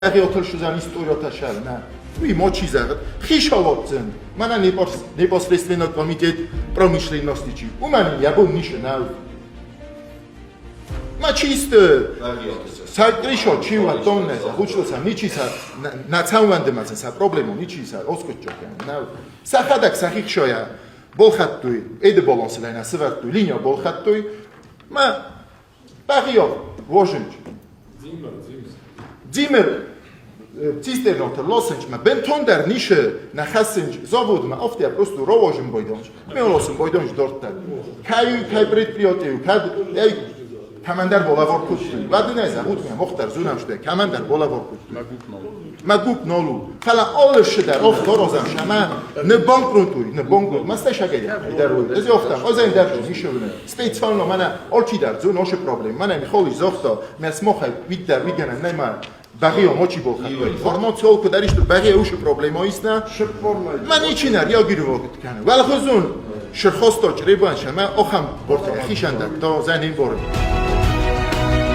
Ӕгъиотыл историятӕ на. Уый мочи зӕгъы, хишалотдзен, мӕнӕ непосредственно комитет промышленности, уымӕн йӕ бон ницы нӕу. Ма чисто сакришо чи ватонне за хучлоса ничи са на цауандемаца са проблему ничи са оскоччокӕн нӕу. Сӕхӕдӕг сӕхи хшоя болхаттой, эды балансылайна сывӕрдтой, линия болхаттой, ма Багио возынч. Дзимыр цистерноты лосынч, ма бынтондӕр нишы нӕ хӕссынч заводмӕ, афтӕ просто ровожын бойдонч. Ме лосын бойдонч дорттӕ. Кӕй кӕй предприятию, кӕд эй кӕмӕндӕр болавор кодтой. Вадынӕй зӕгъут ме мохтар зунам что кӕмӕндӕр болавор кодтой. Ма гуп нолу. Фӕлӕ алы шыдӕр офторозам шама не банкротуй, не банкрот. Ма стай шагайя. Айдар уй. Ez oftam, az en der нишевне. Специально мана алчидӕр зун ошы проблем. Мана Михоли зохта, ме смохай виддар видгана нема багио мочи болхат. Информация олку даришту багио ушу проблема истна. Ма ничинар ягирво кана. Валхозун шырхосто чребан шама охам борте хишанда то занин бор.